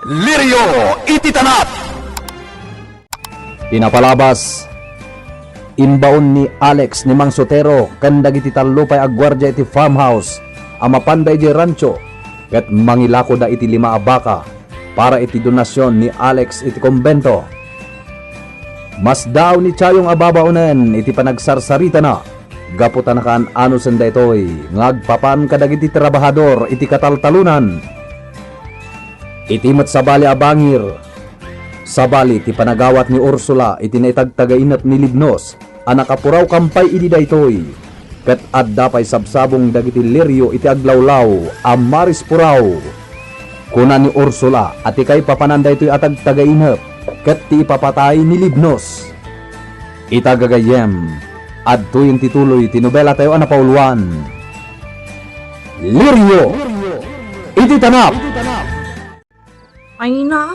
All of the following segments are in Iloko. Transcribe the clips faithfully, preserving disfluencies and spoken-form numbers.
Lirio iti tanap. Pinapalabas, imbaon ni Alex ni Mang Sotero ken dagiti tallo pay a guardia iti farmhouse a mapanda idiay rancho ket mangilakoda iti lima a baka para iti donasion ni Alex iti kumbento. Masdaaw ni Chayong a babaonen iti panagsarsaritana gapu ta nakaan-anosen daytoy nga agpapan kadagiti trabahador iti kataltalonan. Iti met sabali a bangir, sabali ti panagawat ni Ursula iti naitagtagainep ni Libnos a nakapuraw kampay idi daytoy, ket adda pay sabsabong dagiti lirio iti aglawlaw a marispuraw. Kuna ni Ursula a ti kaipapanan daytoy a tagtagainep ket ti ipapatay ni Libnos. Ita gagayyem, adtoyen ti tuloy ti nobelatayo a napauluan, Lirio iti Tanap. Ay na,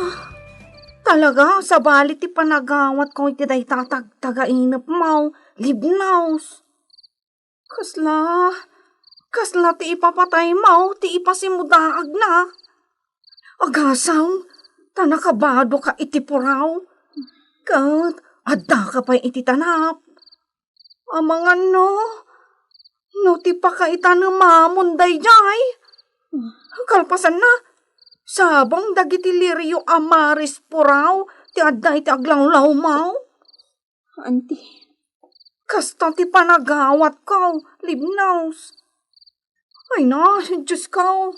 talaga, sabali ti panagawatko iti dayta a tagtagainepmo, Libnos. Kasla, kasla ti ipapataymo, ti ipasimudaagna. Agasem, ta nakabadoka iti puraw. Ket addaka pay iti tanap. Amangan no, no ti pakaitanemamon daydiay. Kalpasanna, sabong dagiti lirio a marispuraw ti adda iti aglawlawmo. Anti. Kasta ti panagawatko, Libnos. Ay na, Diosko,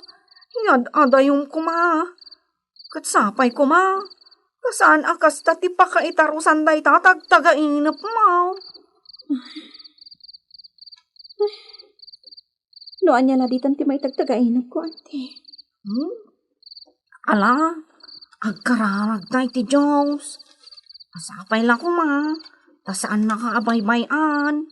yad-adayom koma. Ket sapay koma, ta saan a kasta ti pakaitarusan dayta tagtagainepmo. No ania la ditan ti maitagtagainepko, anti? Hmm? Ala, agkararagta iti Dios. Sapay la koma, ta saannaka a baybay-an.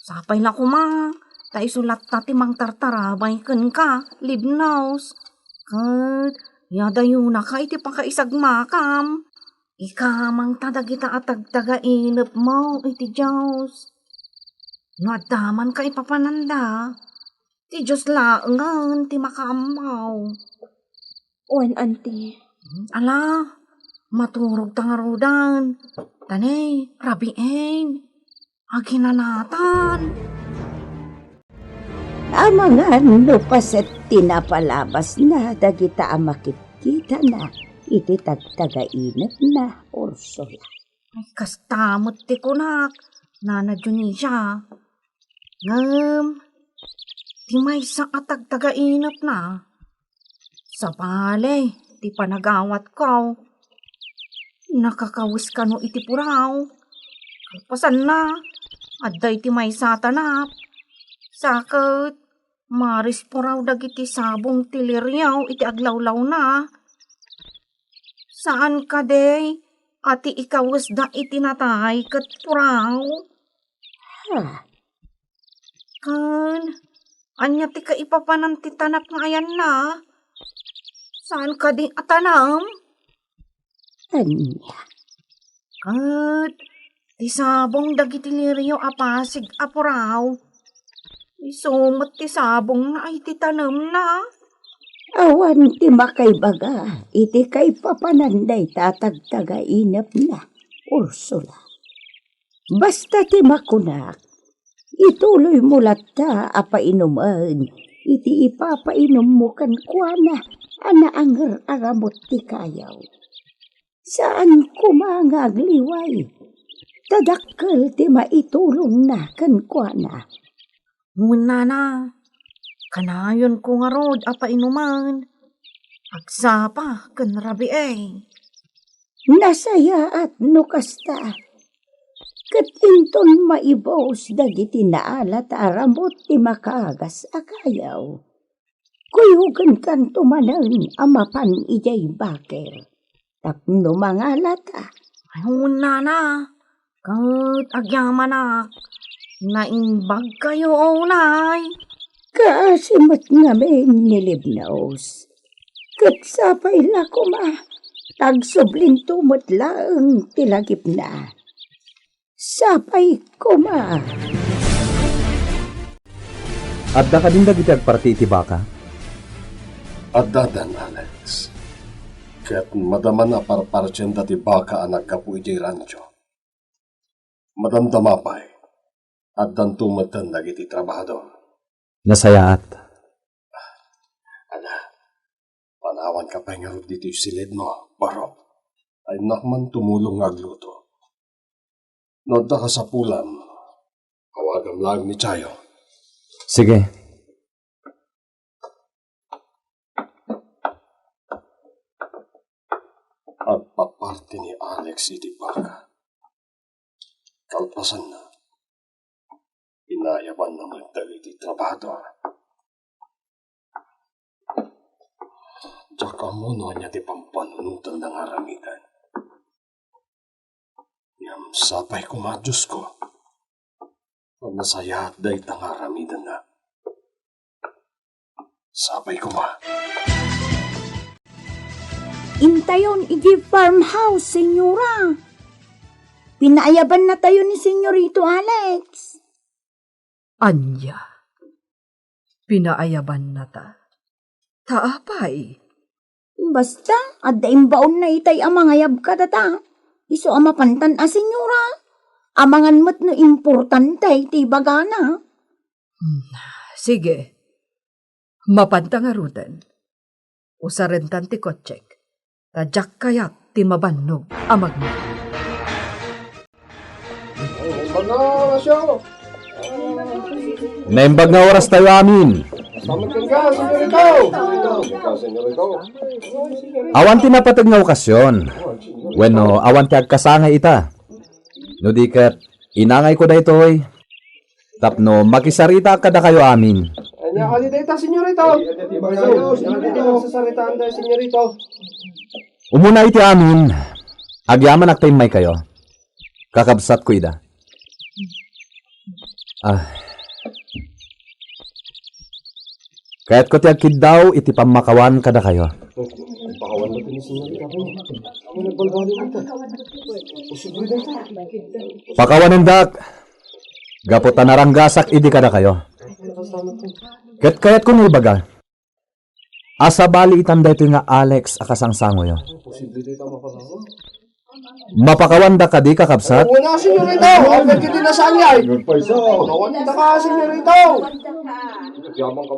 Sapay la koma, ta isu latta ti mangtartarabay kenka, Libnos. Ket yadayonaka iti pakaisagmakam. Ikamangta dagita a tagtagainepmo iti Dios. No adda man kaipapananda, ti Dios laengen ti makaammo. Wen, anti. Ala, maturogta ngaruden. Ta ne, rabiin. Aginanatan. Amangan no paset ti napalabasna dagita a makitkitana iti tagtagainepna, Ursula. Ay, kasta met ti kunak, Nana Dionisia. Ngem, ti maysa a tagtagainepna, sabali ti panagawatko. Nakakawes kano iti puraw. Kalpasanna, adda iti maysa a tanap. Sa ket, marispuraw dagiti sabong ti lirio iti aglawlawna. Saan kadi a ti ikawesda iti natay ket puraw? Ha? Ken, ania ti kaipapanan ti tanap nga ayanna? Saan kadi a tanem? Ania? Ket ti sabong dagiti lirio a pasig a puraw, isu met ti sabongna iti tanemna. Awan ti makaibaga iti kaipapanan dayta a tagtagainepna, Ursula. Basta ti makunak, ituloymo latta a painumen iti ipapainommo kenkuana a naangar-aramut ti kayaw. Saan koma nga agliway, ta dakkel ti maitulongna kenkuana. Wen, Nana, kanayonko ngarud a painumen. Agsapa ken rabii. Nasayaat no kasta. Ket inton maibus dagiti naalat a aramut ti makaagas a kayaw, kuyogenkanto manen a mapan idiay baker tapno mangalata. Ay, wen, Nana, ket agyamanak, naimbagkayo unay. Kaasi met ngamin ni Libnos. Ket sapay la koma, ta agsublinto met laeng ti lagipna. Sapay koma. Adda kadin dagiti agparti iti baka? Addadan, Alex. Ket madaman a parpartienda ti baka a naggapu idiay rancho. Madamdama pay, addanto metten dagiti trabahador. Nasayaat. Ala, panawanka pay ngarud ditoy silidmo, Barok. Innak man tumulong nga agluto. No adda kasapulam, awagam laeng ni Chayo. Sige. Agpaparti ni Alex iti baka. Kalpasanna, inayabanna met dagiti trabahador. Diak ammo no ania ti pampanunotanda nga aramiden. Ngem sapay koma, Diosko, a nasayaat dayta nga aramidenna. Sapay koma. Intayon idiay farmhouse, Senyora. Pinaayabannatayo ni Senyorito Alex. Ania? Pinaayabannata? Ta apay? Basta, adda imbaonna itay a mangayab kadata. Isu a mapantan a, Senyora. Amangan met no importante ti ibagana. Hmm, sige. Mapanta ngaruden. Usarentan ti kotsek. Ta diak kayat ti mabannog a magna. Naimbag nga orastayo amin. Awan ti napateg nga okasyon. Wenno, awan ti agkasangay ita. No di ket, inangayko daytoy tapno makisaritaak kadakayo amin. Ania kadi dayta, Senyorito? Ania kadi dayta, Senyorito? Umuna iti amin, agyamanak ta immaykayo. Kakabsatko ida. Ah. Kayatko ti agkiddaw iti pammakawan kadakayo. Pakawanendak, gapu ta naranggasak idi kadakayo. Ket kayatko nga ibaga, a sabali itan daytoy nga Alex a kasangsangoyo. Mapakawanda kadi, kakabsat? Una, senyorito. Apay kiti nasaanay? Pakawanda ka, senyorito.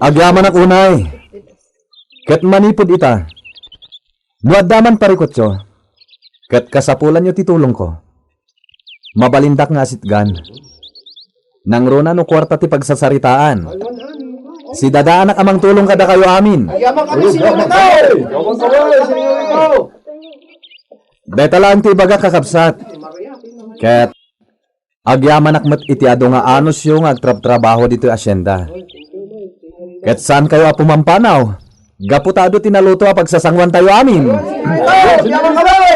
Agyamanak unay. Ket manipud ita, no adda man parikutyo, ket kasapulanyo ti tulongko, mabalindak nga asitgan. Nangruna no kuarta ti pagsasaritaan. Sidadaanak a mangtulong kadakayo amin. Agyaman kami, senyorito! Agyaman kami, senyorito! Dayta laeng ti ibagak, kakabsat. Ket agyamanak met iti adu nga anusyo nga agtrabtrabaho ditoy asienda. Ket saankayo a pumampanaw, gapu ta adu ti naluto a pagsasangoantayo amin. Senyorito! Agyaman kami!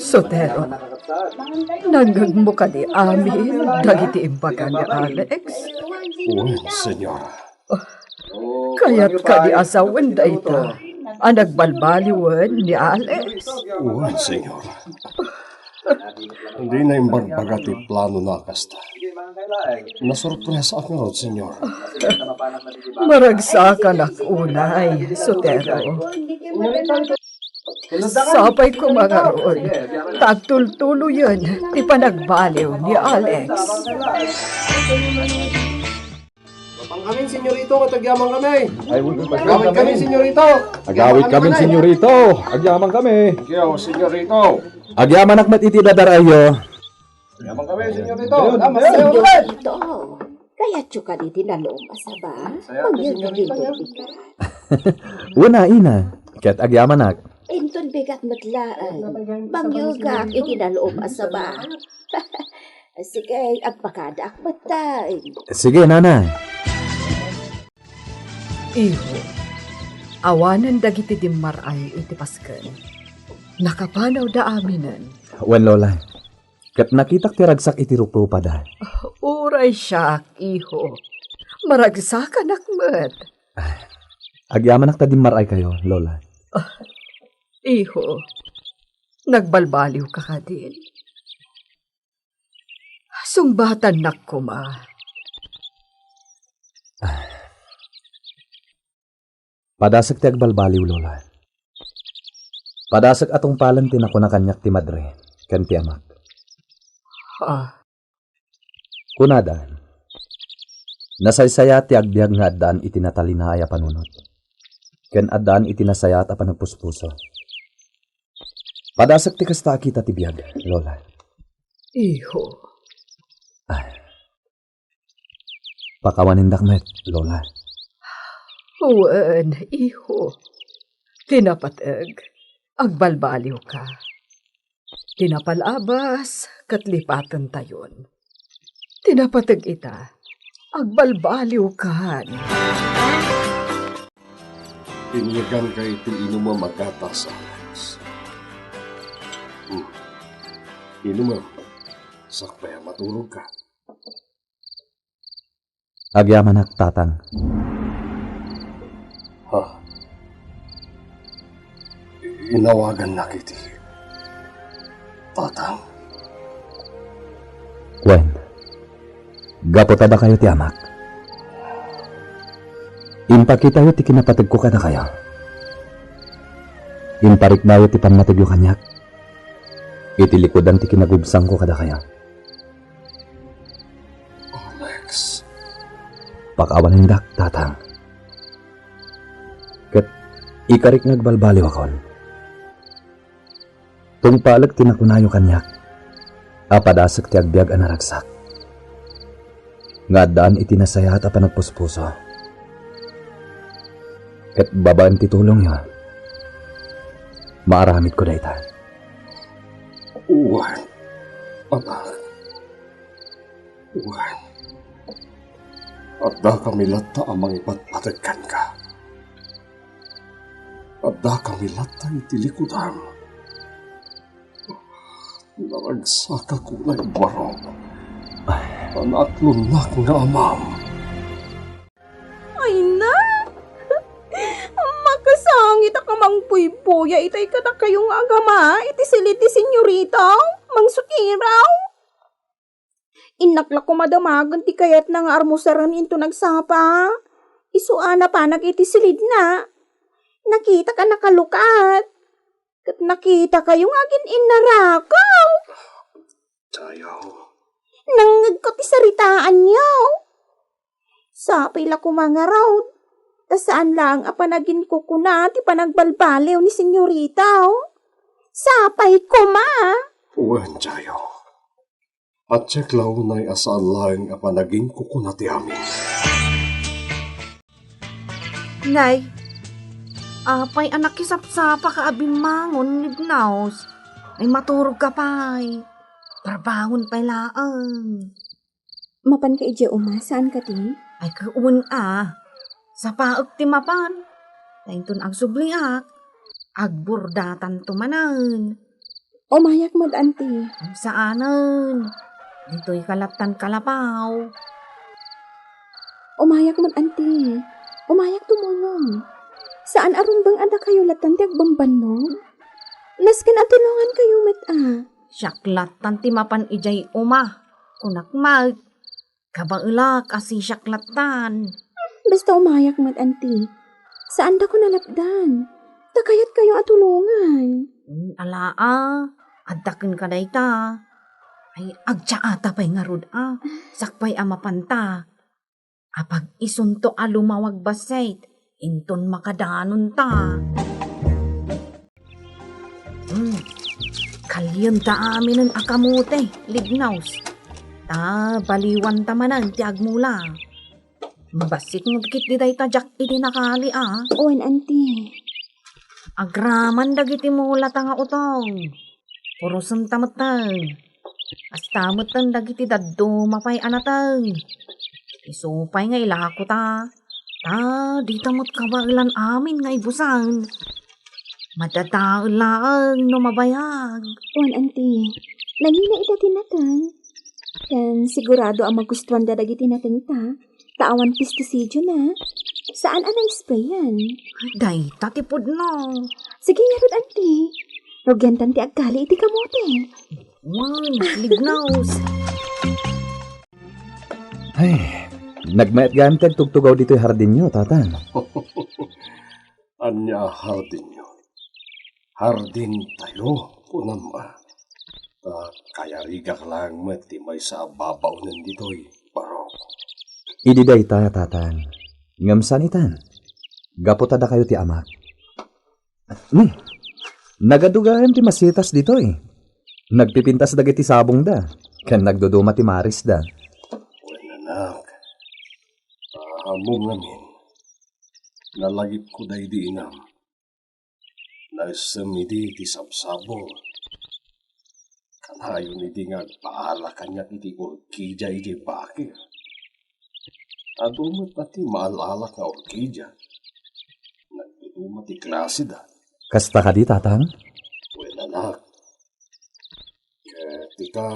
Sotero, nangngegmo kadi amin dagiti imbaga ni Alex? Wen, senyora. Kayat kadi a sawen dayta a nagbalbaliwen ni Alex? Wen, senyora. Dina imbagbaga ti planona a kasta. Nasurpresaak ngarud, senyor. Maragsakanak unay, Sotero. Sapay koma ngarud ta agtultuloyen ti panagbaliw ni Alex. Agyaman kami, senyorito, ket agyaman kami. Ay, agawid kami, senyorito. Agawid kami, senyorito. Agyaman kami. Thank you, senyorito. Agyamanak met iti dadar-ayyo. Agyaman kami, senyorito. Senyorito, kayatyo kadi ti nalum a saba? Agyaman kami, senyorito. Wen, ina, ket agyamanak. Inton bigat met laeng, mangyegak iti nalum a saba. Sige, agpakadaak met tay. Sige, nanay. Iho, awanen dagiti dimmar-ay iti pasken. Nakapanawda aminen. Wen, Lola. Ket nakitak ti ragsak iti ruprupada. Uray siak, iho. Maragsakanak met. Agyamanak ta dimmar-aykayo, Lola. Iho, nagbalbaliwka kadin? Sungbatannak koma. Padasek ti agbalbaliw, Lola. Padasek a tungpalen ti nakuna kaniak ti madre ken ti amak. Ah. Kunada, nasaysayaat ti agbiag nga addaan iti natalinaay a panunot, ken addaan iti nasayaat a panagpuspuso. Padasek ti kasta a kita ti biag, Lola. Iho. Ah. Pakawanindak met, Lola. Wen, iho. Ti napateg, agbalbaliwka. Ti napalabas, ket lipatentayon. Ti napateg ita, agbalbaliwkan. Inyeganka iti inumem a gatas, Alex. Hmm. Inumem, sakbay a maturogka. Agyamanak, Tatang. Ha? Inawagannak iti Tatang. Wen, gapu ta dakayo ti amak. Impakitayo ti kinapategko kadakayo. Impariknayo ti pammategyo kaniak iti likudan ti kinagubsangko kadakayo. Alex. Pakawanindak, Tatang. Ket ikarik nga agbalbaliwakon. Tungpalek ti nakunayo kaniak a padasek ti agbiag a naragsak nga addaan iti nasayaat a panagpuspuso. Ket babaen ti tulongyo, maaramidko dayta. Wen, anak. Wen, addakami latta a mangipatpateg kenka. Addakami latta iti likudam. Naragsakak unay barok. Naaklonnak nga amam. Ay na! Makasangit a kamangpuypuya itay kadakayo nga agama iti silid ti senyorita, Mang Sutiraw. Innak la koma damagen ti kayatna nga armusaren inton agsapa. Isu a napanak iti silidna. Nakitak a nakalukat. Ket nakitakayo nga agin-innarakaw. Tayo. Nangngegko ti saritaanyo. Sapay la koma ngarud, ta saan laeng a panaginkukuna ti panagbalbaliw ni senyorita, oh. Sapay koma. Wen, Jayo. Adda la unay a saan laeng a panaginkukuna ti amin. Nay, apay a nakisapsapaka a bimmangon, Libnaus? Ay, maturogka pay. Trabahoon pay laeng. Mapanka idiay uma, saanka ti? Ay, wen a. Sapaek ti mapan. Ta inton agsubliak, agburdatanto manen. Umayak met, anti. Saanen. Ditoyka lattan kalapaw. Umayak met, anti. Umayak tumulong. Saan a rumbeng a dakayo lattan ti agbambannog? Nasken a tulongankayo met a. Siak lattan ti mapan idiay uma. Kunak met. Kabaelak a sisiak lattan. Basta umayak met, anti. Saandakon a lapdan. Ta kayatkayo a tulongan. Hmm, ala a. Adda kenka dayta. Ay, agtsaata pay ngarud a. Sakbay a mapanta. Apag-isunto a lumawag bassit. Inton makadanonta. Hmm. Kalienta aminen a kamote, Lignaus. Ta baliwanta manen ti agmula. Bassit met ketdi dayta diak idi nakali a. Wen, anti. Agraman dagiti mulata nga utong. Purosenta metten. Kasta metten dagiti dadduma pay a nateng. Isu pay nga ilakota. Ta dita met kabaelan amin nga ibusen. Madadael laeng no mabayag. Wen, anti. Nangina ita ti nateng. Ken sigurado a magustuanda dagiti natengta. Ta awan pesticidio na. Saan a na-sprayan. Dayta ti pudno. Sige ngarud, anti. Rugiantan ti agkali iti kamote. Wen, Lignaus. Ay, nagmayat gayam ti agtugtugaw ditoy hardinyo, Tatang. Ania a hardinyo? Hardintayo, kunam a. Ta kayarigak laeng met ti maysa a babaonen ditoy, Barok. Idi dayta, Tatang. Ngem saan itan? Gapu ta dakayo ti amak. Hmm. Nagadugaem ti masitas ditoy. Nagpipintas dagiti sabongda, ken nagduduma ti marisda. Wen, anak, ammom ngamin, nalagipko daydi inam. Naisem idi ti sabsabong. Kanayon idi nga agpaala kaniak iti orkidia idiay bakir. Adu met a ti maal-alak nga orkidia. Nagduduma ti klaseda. Kasta kadi, Tatang? Wen, anak. Ket ita,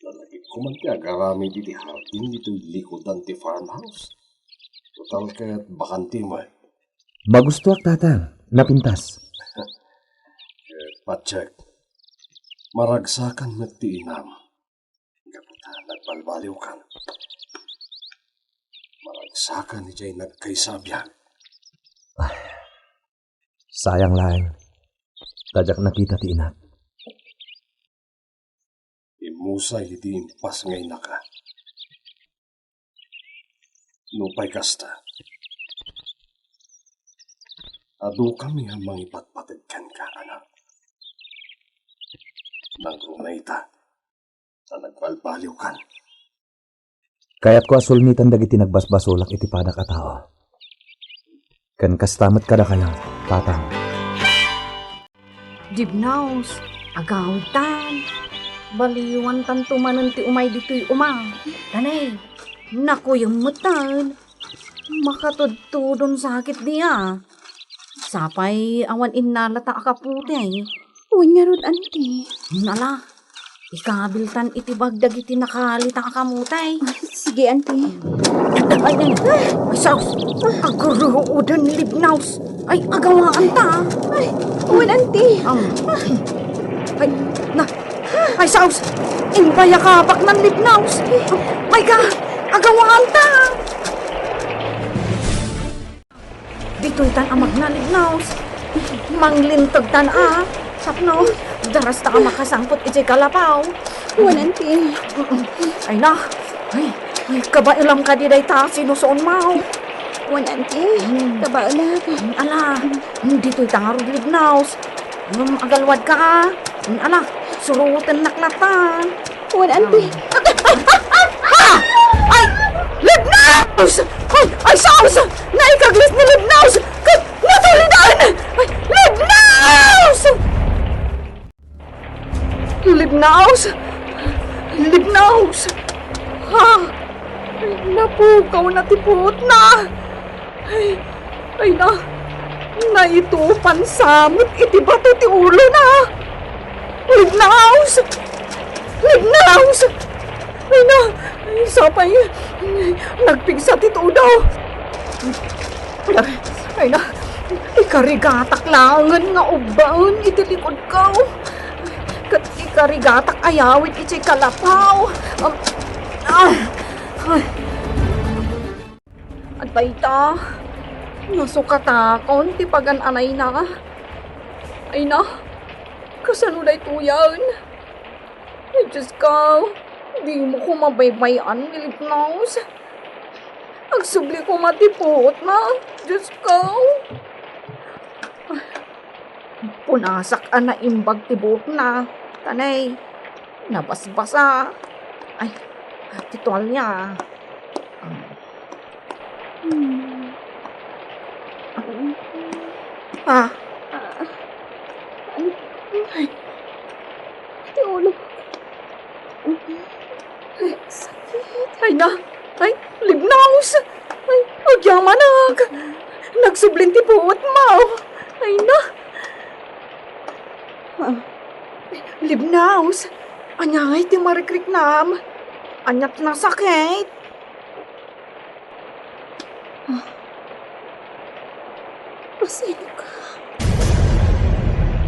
nalagipko man ti agaramid iti hardin ditoy likudan ti farmhouse. Total ket bakante met. Magustoak, Tatang. Napintas. Ket patiek, maragsakan met ti inam. Gapu ta nagbalbaliwkan. Maragsakan idiay nagkaysa a biag. Ay, sayang laeng. Ta diak nakita ti inak. Immusay idi impas nga inaka. Nupay kasta, adukami a mangipatpateg kenka, anak. Nangruna ita, ta nagbalbaliwkan. Kayatko a sulngitan dagiti nagbasbasolak iti padak a tao. Ken kasta met kadakayo, Tatang. Libnaos, agawidtan. Baliwantanto manen ti umay ditoy uma. Tanay, nakuyem metten. Makatudtudon sakit dia. Sapay awan innalata a kaputi. Wen ngarud, anti. Nala, ikabiltan iti bag dagiti nakalita a kamuti. Sige, anti. Ay, ay, ay, saos. Agruoden, Libnaos. Ay, agawaan ta. Ay, wen, anti. Am. Ay, na. Ay, saos. Imbayakabak nan, Libnaos. Ay, ka. Agawaan ta. Ditoy tan a magna, Libnaos. Manglinteg tan a. Tapno, daras ta a makasangpet idiay kalapaw. Wen, anti. Ay na. Ay, ay, kabaelam kadi dayta sinusuonmo. Wen, anti. Hmm. Kabaelak. Ala, ditoy ta ngarud, Libnaos. Ngem agalwadka a. Ala, surotennak latta. Wen, anti. Ah! Ay! Libnaos! Ay, ay, saos! Naikaglis ni Libnaos! Ket natuliden! Ay, Libnaos! Libnaos! Libnaos! Ha? Ay, napukawna ti puotna! Ay, ay na, naitupan sa met iti bato ti ulona. Libnaos! Libnaos! Ay na, ay, sapay, nagpigsa ti tudo. Ay na, ikarigatak laengen nga ubbaen iti likudko. Ket ikarigatak ayawid iti kalapaw. Um, ah, ay. Adda ita, nasukatakon ti pagan-anayna. Ay na, kasano daytoyen? Ay, Diyos ko, dimo koma baybay-an ni Libnaos. Agsubli koma ti puotna, Diyos ko. Punasak a naimbag ti buokna. Tanay, nabasbasa. Ay, ti tualya. Hmm. Ah. Ay. Ti ulo. Sakit. Ay na. Ay, Libnaos. Ay, agyamanak. Nagsublin ti puotmo. Ay na. Ah. Libnaos. Ania ngay ti marikriknam? Ania ti nasakit? Ah. Asino ka?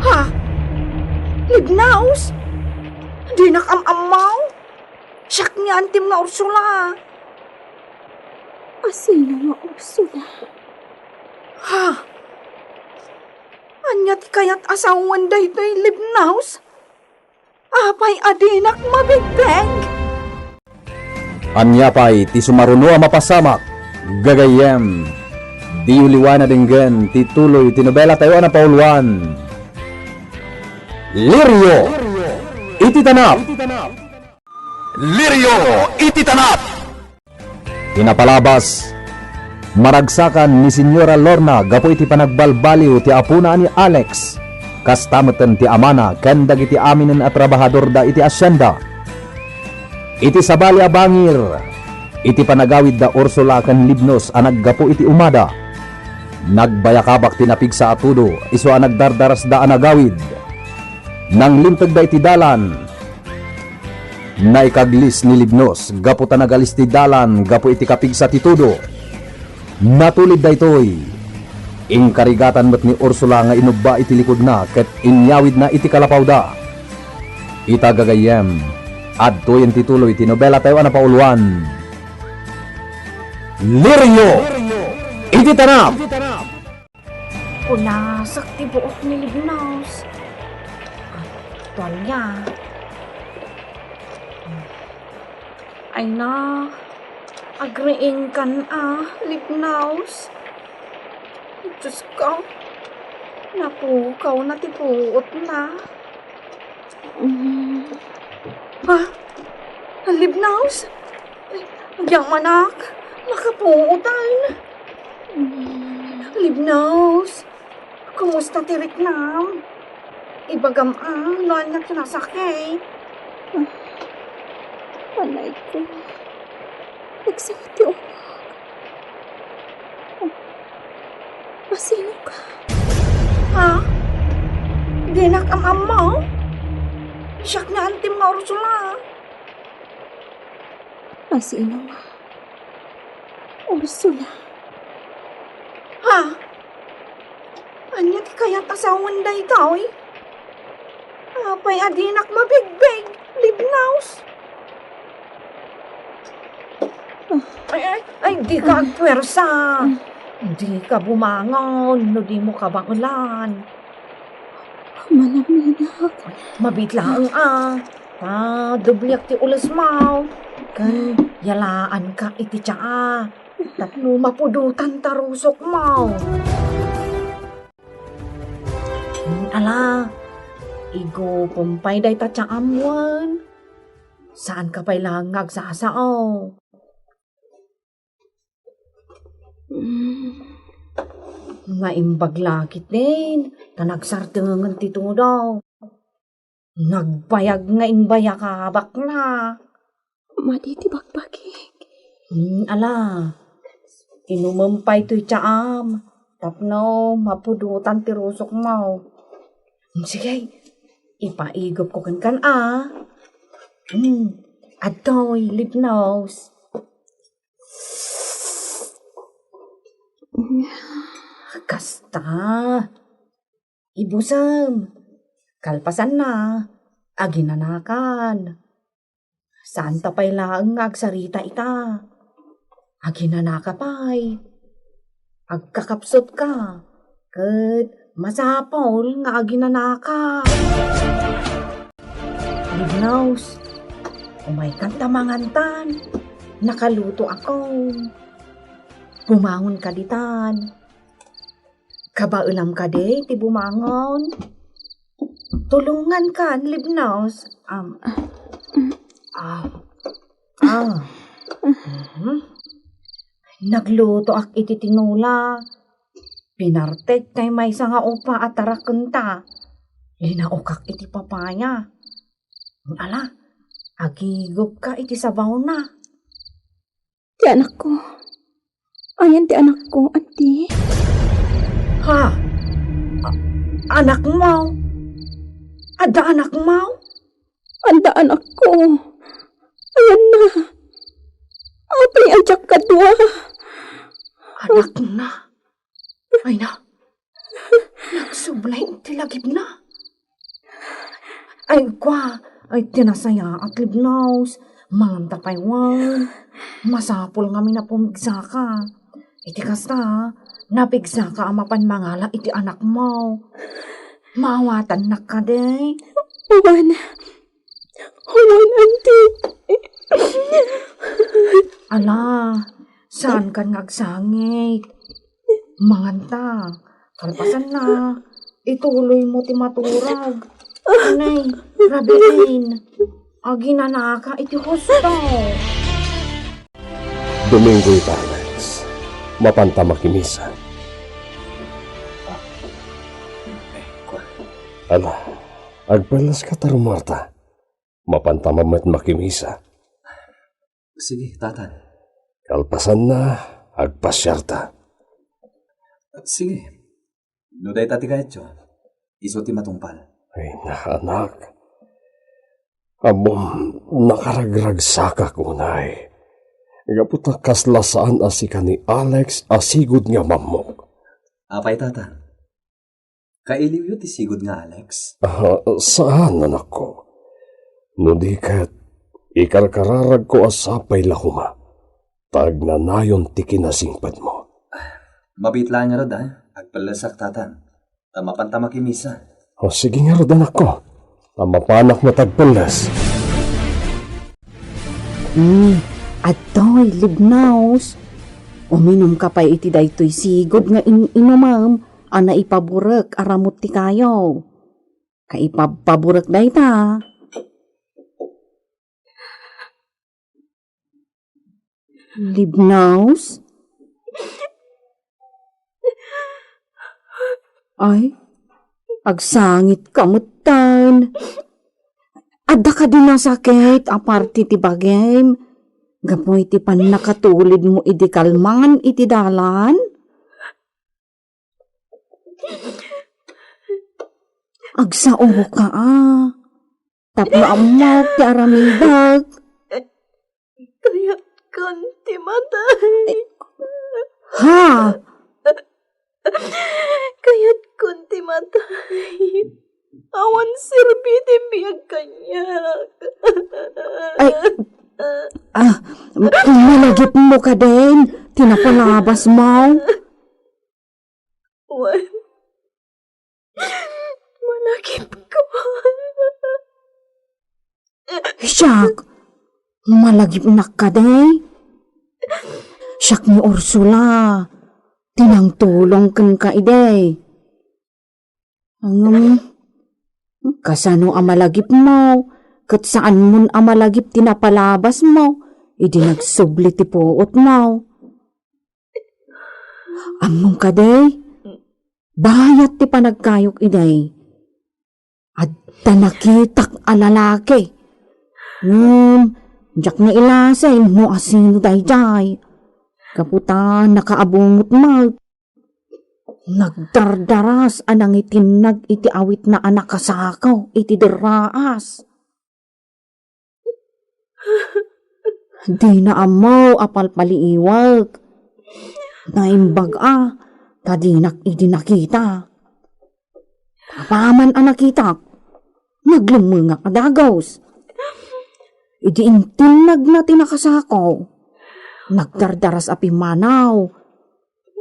Ha? Libnaos? Dinak am-ammaw? Siak ni antim nga Ursula. Asino nga Ursula? Ha? Ania ti kayat a sawen daytoy, Libnaus? Apay a dinak mabigbeg? Ania pay ti sumaruno a mapasamak, gagayyem? Diyo liwan a denggen ti tuloy ti nobela tayo a napauluan, Lirio iti Tanap. Lirio iti Tanap. Ti napalabas, maragsakan ni Señora Lorna gapu iti panagbalbaliw ti apona a ni Alex, kasta metten ti amana ken dagiti aminen a trabahadorda iti asienda. Iti sabali a bangir, iti panagawid da Ursula ken Libnos a naggapu iti umada, nagbayakabak ti napigsa a tudo isu a nagdardarasda a nagawid. Nanglimtegda iti dalan, naikaglis ni Libnos gapu ta nagalis ti dalan gapu iti kapigsa ti tudo. Natulid daytoy. Inkarigatan met ni Ursula nga inubba iti likudna ket inyawidna iti kalapawda. Ita gagayyem, adtoyen ti tuloy ti nobela tayo a napauluan, Lirio iti Tanap. Punasak ti buok ni Libnos. Tualya. Ay na, agriingkan a, Libnos. Diyos ko, napukaw na ti puot na. Mm. Ha? Libnos? Ay, agyamanak, makapuotan. Mm. Libnos, kumusta ti riknam? Ibagam a, no ania ti nasakit. Ah, anay ko. Nagsakit ti umak. Asino ka? Ha? Dinak am-ammo? Siak nga antim nga Ursula. Asino nga Ursula? Ha? Ania ti kayat a sawen daytoy? Apay a dinak mabigbeg, Libnos? Ay, ay, ay, dika agpuwersa. Dika bumangon no dimo kabaelan. Manaminak. Mabiit laeng a. Ta, dobliak ti ulesmo. Ken yalaanka iti tsaa. Tapno mapudotan ta rusokmo. Hmm, ala, igupem pay dayta tsaam wen. Saanka pay laeng nga agsasao. Hmm. Naimbag la ketdin, ta nagsardengen ti tudo. Nagbayag nga imbayakabakna. Madi ti bakbakik. Hmm, ala, inumem pay toy tsaam, tapno mapudotan ti rusokmo. Hmm, sige, ipaigupko kenka a. Hmm, adtoy, Libnos. Kasta. Ibusem. Kalpasanna, aginanakan. Saanta pay laeng nga agsarita ita. Aginanaka pay. Agkakapsutka. Ket masapul nga aginanaka. Libnos, umaykan ta mangantan. Nakalutoakon. Bumangonka ditan. Kabaelam kadi ti bumangon? Tulongankan, Libnos. Am, ah, ah. Mhm. Naglutoak iti tinola. Pinartek tay maysa nga upa a tarakenta. Linaokak iti papaya. Ala, agigupka iti sabawna. Ti anakko. Ayan ti anakko, anti? Ha? A-, anakmo? Adda anakmo? Adda anakko. Ayanna. Apay a diak kadua? Anakna? Ay na. Nagsubli ti lagipna. Ay, kua, ay, ti nasayaat, Libnos. Manganta pay wen. Masapul ngamin a pumigsaka. Iti kasta, Napigsaka a mapan mangala iti anakmo. Maawatannak kadi? Wen, wen, auntie. Ala, saankan nga agsangit. Manganta. Kalpasanna, ituloymo ti maturog. Anay, rabiin. Aginanaka iti husto. Domingo ita, Alex. Mapanta makimisa. Ala, agpelleska ta rumuarta. Mapanta met makimisa. Sige, Tatan. Kalpasanna, agpasiarta. Sige. No dayta ti kayatyo, isu ti matungpal. Ay, naanak. Ammom, nakaragragsakak unay. Gapu ta kasla saan a sika ni Alex a sigud nga mammok. Apay, Tatan? Kailiwyo ti sigud nga Alex? Ah, saan, anakko. No di ket, ikarkararagko a sapay la koma. Ta agnanayon ti kinasingpetmo. Mabiit laeng ngarud, a. Agpellesak, Tatan. Ta mapanta makimisa. O, sige ngarud, anakko. Ta mapanak met agpelles. Hmm, adtoy, Libnos. Uminumka pay iti daytoy sigud nga in-inumem a naipaburek a ramut ti kayo. Kaipabpaburek dayta. Libnos? Ay, agsangitka metten. Adda kadi nasakit a parti ti bagim? Gapu iti pannakatulidmo idi kalman iti dalan? Agsaoka a. Tapno ammok ti aramidek. Kayatkon ti matay. Ha? Kayatkon ti matay. Awan serbi ti biag kaniak. Ay, ah, malagipmo kadin ti napalabasmo. Wen, malagipko. Siak, malagipnak kadi? Siak ni Ursula, ti nangtulong kenka idi. Ngem, kasano a malagipmo, ket saanmon a malagip ti napalabasmo, idi nagsubli ti puotmo? Ammom kadi, bayat ti panagkayok idi. Adda nakitak a lalaki. Ngem, diak nailasin no asino daydiay. Gapu ta nakaabungot met. Nagdardaras a nangitinnag iti awitna a nakasakaw iti derraas. Dina ammo a palpaliiwek. Naimbag a, ta dinak idi nakita. Apaman a nakitak, naglemmengak a dagus. Idi intinnagna ti nakasako, nagdardaras a pimmanaw,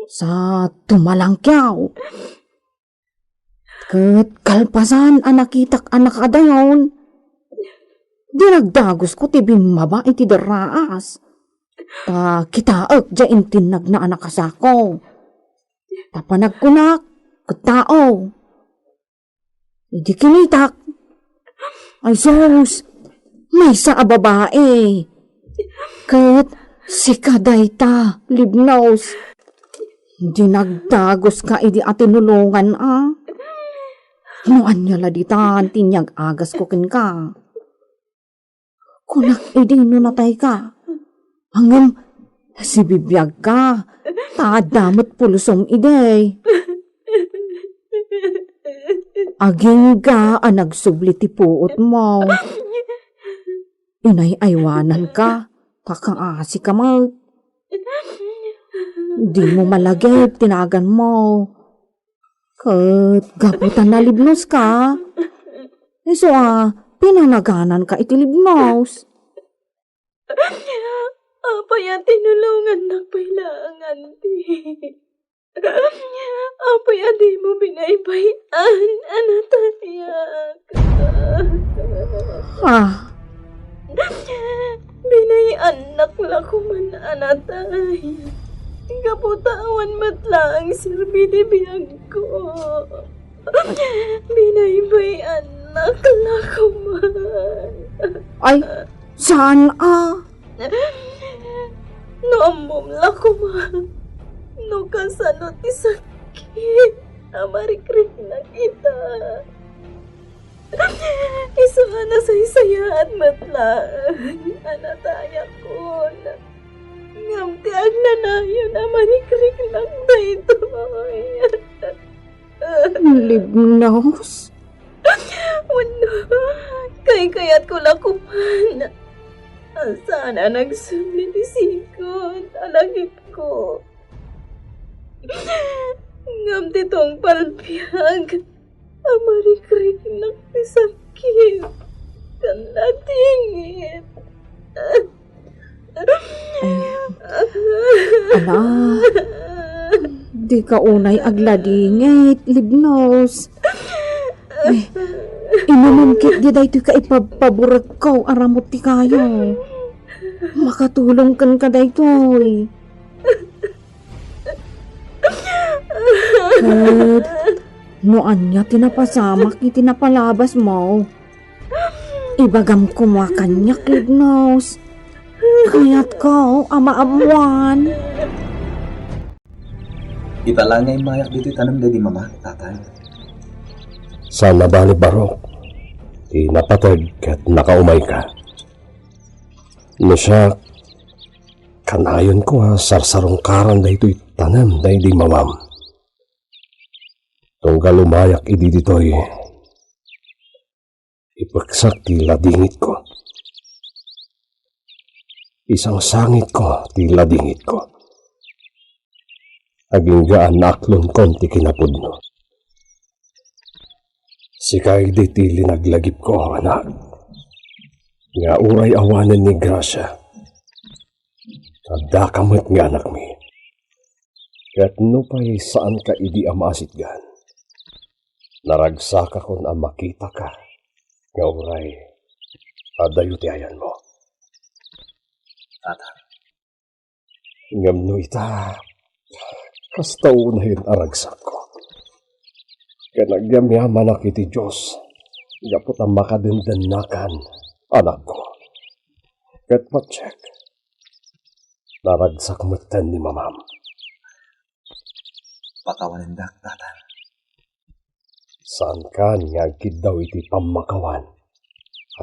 sa tumalangkiaw. Ket kalpasan a nakitak a nakaadayon, dinagdagusko ti bimmaba iti derraas. Ta kitaek diay intinnagna a nakasako. Ta panagkunak, ket tao. Idi kinitak, ay sus, maysa a babai. Ket sika dayta, Libnos. Dinagdaguska idi a tinulongan a. No ania la ditan ti inyag-agasko kenka. Kunak idi no natayka. Ngem, sibibiagka, ta adda met pulsom idi. Agingga a nagsubli ti puotmo. Inay-aywananka, ta kaasika met. Dimo malagip ti naganmo. Ket gapu ta nalibnoska, isu a pinanagananka iti libnos. Apay a tinulongannak pay laeng, anti? Apay a dimo binaybay-an a natayak? Ah. Binay-annak la koman a natay. Gapu ta awan met laeng serbi ti biagko. Binaybay-annak la koman. Ay, saan a? No ammom la koma, no kasano ti sakit a marikriknak ita. Isu a nasaysayaat met laeng a natayakon. Ngem ti agnanayon a marikriknak daytoy. Libnos? Wenno, kaykayatko la koman a saan a nagsubli ti sigud a lagipko. Ngem ti tungpal biag a marikriknak ti sakit ken nadingit. Eh, ala, dika unay agladingit, Libnos. Eh, inumom ketdi daytoy kaipabpaburekko a ramut ti kayo. Makatulong kenka daytoy. Ket no ania ti napasamak iti napalabasmo, ibagam koma kaniak, Libnos. Kayatko a maammoan. Ita la nga immayak ditoy tanem daydi mama, tatay. Saan a bale, Barok. Ti napateg ket nakaumayka. No siak, kanayonko a sarsarungkaran daytoy tanem daydi mamam. Tunggal umayak idi ditoy, ipeksak ti ladingitko. Isangsangitko ti ladingitko. Agingga a naaklonkon ti kinapudno. Sika idi ti linaglagipko, anak. Nga uray awanen ni grasia, addaka met nga anakmi. Ket nupay saanka idi a maasitgan, naragsakakon a makitaka nga uray adayo ti ayanmo. Tata. Ngem no ita, kasta unayen a ragsakko. Ken agyamyamanak iti Dios gapu ta makadendennakan, anakko. Ket patiek, naragsak metten ni mamam. Pakawanendak, tata. Saankan nga agkiddaw iti pammakawan,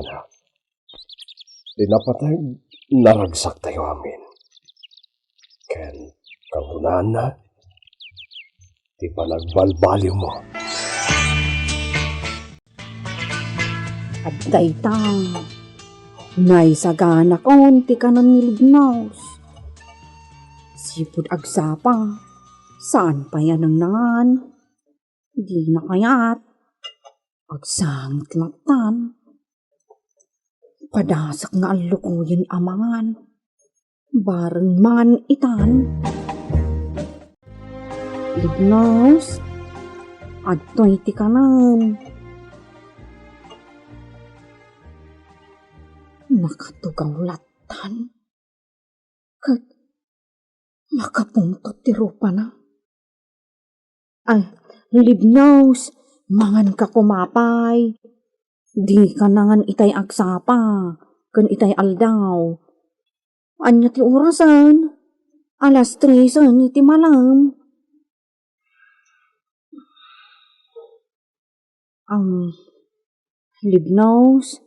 anak. Ti napateg, naragsaktayo amin. Ken kangunaanna, ti panagbalbaliwmo. Adda ita, naisaganakon ti kanen ni Libnos. Sipud agsapa, saan pay a nangnangan. Dina kayat. Agsangit lattan. Padasek nga allukoyen a mangan. Bareng mangan itan. Libnos, adtoy ti kanen. Nakatugaw lattan. Ket makapungtot ti rupana. Ay, Libnos, manganka koma pay. Dika nangan itay agsapa ken itay aldaw. Ania ti orasen? Alas tresen iti malem. Am, Libnos,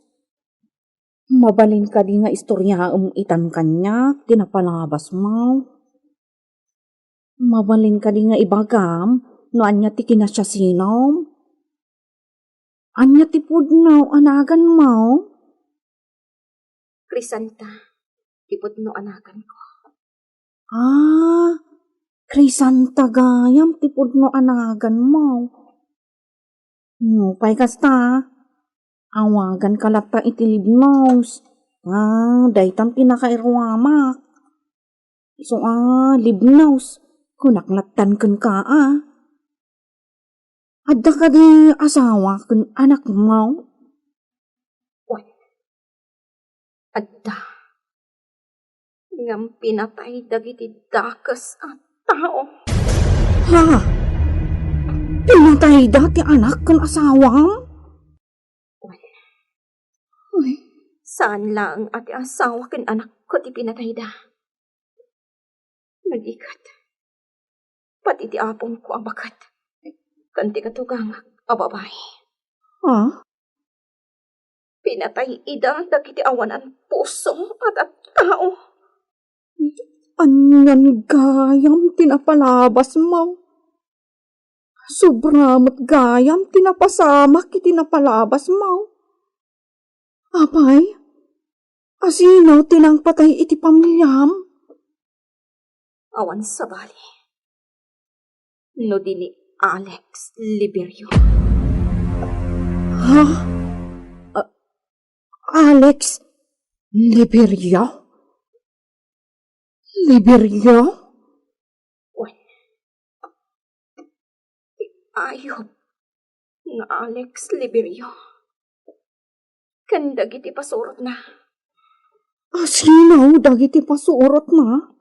mabalin kadi nga istoriaem itan kaniak ti napalabasmo? Mabalin kadi nga ibagam no ania ti kinasiasinom? Ania ti pudno a naganmo? Crisanta ti pudno a naganko. Ah, Crisanta gayam ti pudno a naganmo. Nupay kasta, awaganka latta iti Libnos. Ah, daytan ti nakairuamak. Isu a, Libnos, Kunak lattan kenka, a. Adda kadi asawa ken anakmo? Wen, adda. Ngem pinatay dagiti dakes a tao. Ha? Pinatayda ti anak ken asawam? Wen, saan laeng a ti asawa ken anakko ti pinatayda. Nag-iket pati ti apongko a baket ken ti katugangak a babai. Ha? Pinatay ida dagiti awanan puso a tattao. Anian gayam ti napalabasmo? Sobra met gayam ti napasamak iti napalabasmo. Apay, asino ti nangpatay iti pamiliam? Awan sabali no di ni Alex Liberio. Ha? A-, Alex Liberio? Liberio? Wen, ti ayup nga Alex Liberio ken dagiti pasurotna. Asino dagiti pasurotna?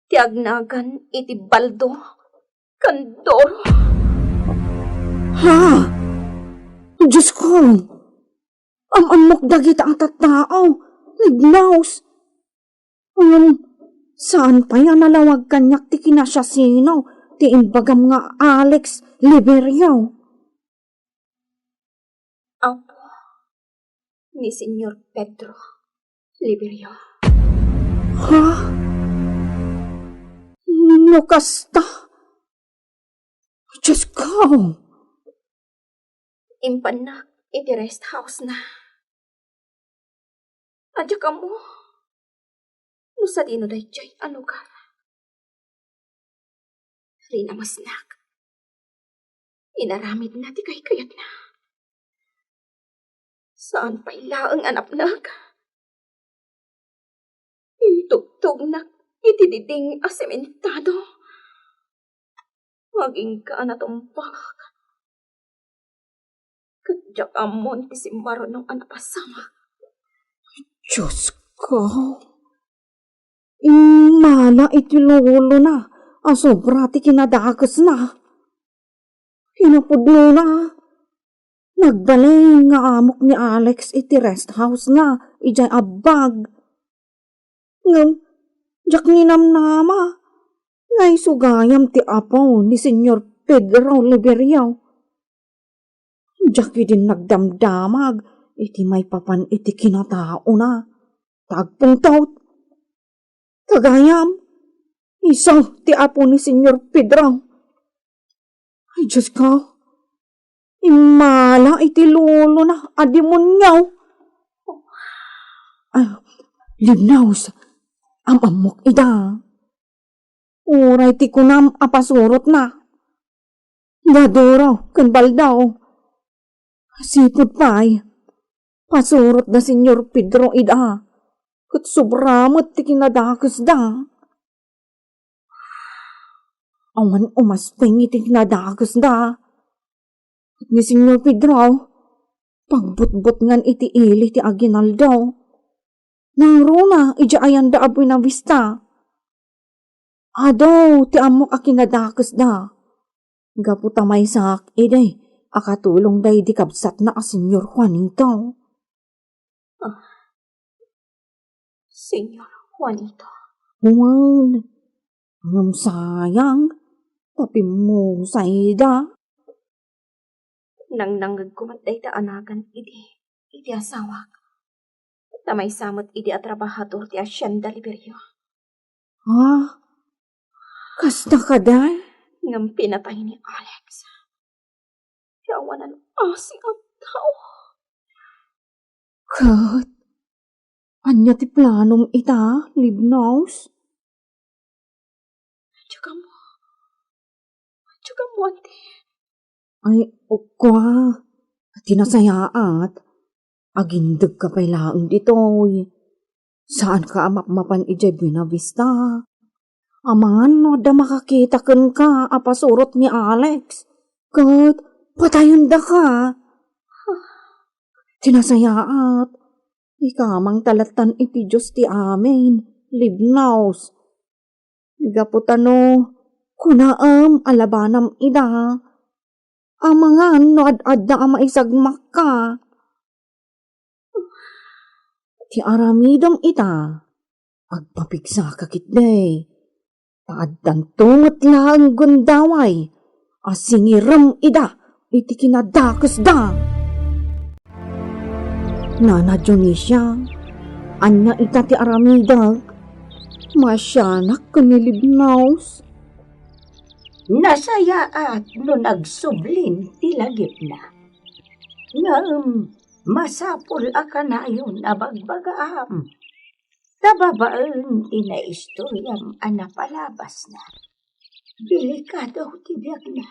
Ti agnagan iti baldo ken duro. Ha? Diosko! Am-ammok dagita a tattao, Libnaus. Ngem, saan pay a nalawag kaniak ti kinasiasino ti imbagam nga Alex Liberio? Apo ni Señor Pedro Liberio. Ha? No kasta? Diosko! Impannak iti rest house-na. Adiak ammo no sadino daydiay a lugar. Rinamesnak. Inaramidna ti kaykayatna. Saan pay laeng a napnek. Intugtognak iti diding a sementado. Agingga a natumbak. Ket diak ammon ti simmaruno a napasamak. Diosko! Immala iti lolona a sobra ti kinadakesna. Kinapudnona, nagbalin nga amok ni Alex iti rest house-na idiay abbag. Ngem, diak ninamnama nga isu gayam ti apo ni Señor Pedro Liberio. Diak idin nagdamdamag iti maipapan iti kinataona. Ta agpungtot. Ta gayam, isu ti apo ni Señor Pedro. Ay, Diosko, immala iti lolona a demonio. Ay, Libnaus, am-ammok ida. Uray ti kunam a pasurotna. Daduro ken baldaw. Sipud pay, pasurot da Señor Pedro ida, ket sobra met ti kinadakesda. Awan umaspeng iti kinadakesda. Ket ni Señor Pedro, pagbutbutngan iti ili ti aginaldo. Nangruna idiay ayanda a Buenavista. Adu ti ammok a kinadakesda. Gapu ta maysaak idi a katulongda idi kabsatna a Señor Juanito. Ah, Señor Juanito. Wen, ngem sayang, ta pimmusayda. Nangnangngegko met dayta a nagan idi, iti asawak. Ta maysa met idi a trabahador ti Hacienda Liberio. Ha? Kasta kadi? Ngem pinatay ni Alex ti awanan asi a tao. Ket ania ti planom ita, Libnos? Diak ammo. Diak ammo, ante. Ay, ukua. Ti nasayaat, agindegka pay laeng ditoy. Saanka a mapmapan idiay Buenavista. Amangan no adda makakita kenka a pasurot ni Alex, ket patayendaka. Ti nasayaat, ikamangta lattan iti Dios ti amin, Libnos. Gapu ta no kunaem a labanam ida, amangan no ad-adda a maisagmakka. Ti aramidem ita, agpapigsaka ketdi, ta addanto met laeng gundaway a singirem ida iti kinadakesda. Nana Dionisia, ania ita ti aramidek? Maasianak ken ni Libnos. Nasayaat no nagsublin ti lagipna. Ngem masapul a kanayon a bagbagaam, ta babaen ti naistoriam a napalabasna. Delikado ti biagna.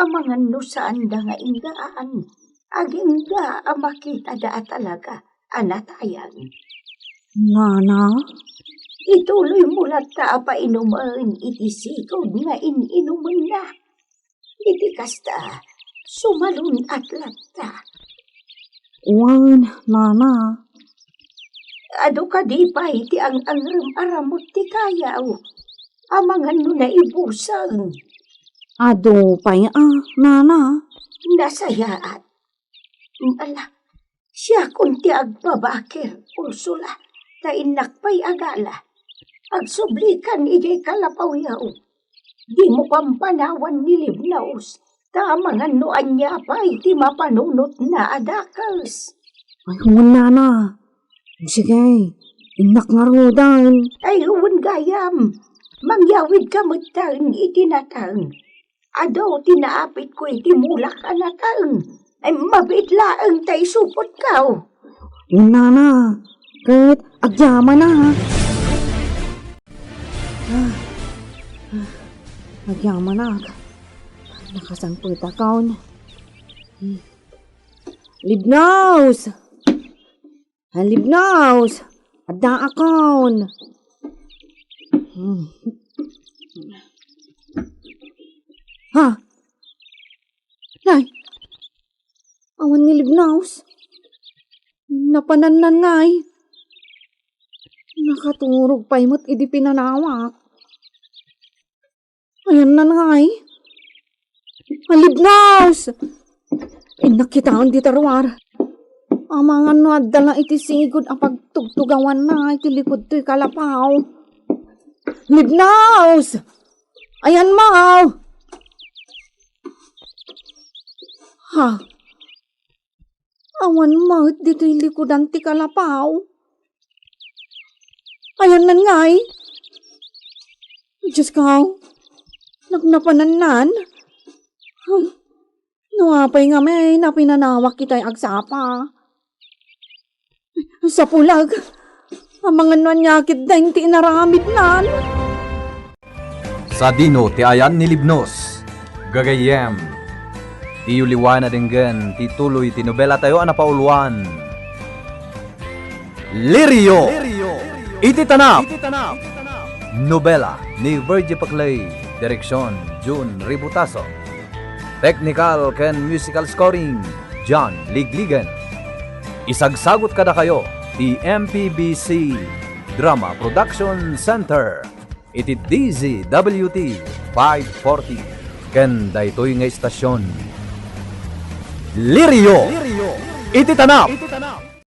Amangan no saanda nga inggaan, agingga a makitada a talaga a natayag. Nana? Ituloymo latta a painumen iti sigud nga in-inumenna. Iti kasta, sumalun-at latta. Wen, Nana. Adu kadi pay ti ang-angrem a ramut ti kayaw? Amangan no naibuseng. Adu pay a, Nana. Nasayaat. Ala, siakon ti agpabakir, Ursula, ta innak pay a gala. Agsublikan idiay kalapawiaw. Dimo pampanawan ni Libnos, ta amangan no ania pay ti mapanunotna a dakes. Ay, wen, Nana. Sige, innak ngaruden. Ay, wen gayam. Mangyawidka metten iti nateng. Adu ti naapitko iti mulak a nateng. Ay, mabiit laeng ta isupotko. Wen, Nana, ket agyamanak. Ah, ah, agyamanak. Nakasangpetakon. Hmm. Libnos! Ah, Libnos! Addaakon! Hmm. Ha? Nay! Awan ni Libnos. Napanannan ngay. Nakaturog pay met idi pinanawak. Ayanna ngay. Libnos! Innak kitaen dita ruar. Amangan no adda la iti sigud a pagtugtugawanna iti likud toy kalapaw. Libnos! Ayanmo! Ha? Awan met ditoy likudan ti kalapaw. Ayanna ngay? Diyos ko, nagnapanannan. No apay ngamin a pinanawak itay agsapa. Sapulak, amangan no ania ketdin ti inaramidnan. Sadino ti ayan ni Libnos? Gagayyem, idiyo liwan a denggen ti tuloy ti nobelatayo a napauluan, Lirio iti Tanap. Nobela ni Virgie Paclay, direksyon, Jun Ributaso. Technical ken musical scoring, John Ligligan. Isagsagut kadakayo ti M P B C Drama Production Center iti D Z W T five forty ken daytoy nga istasyon, Lirio iti Tanap.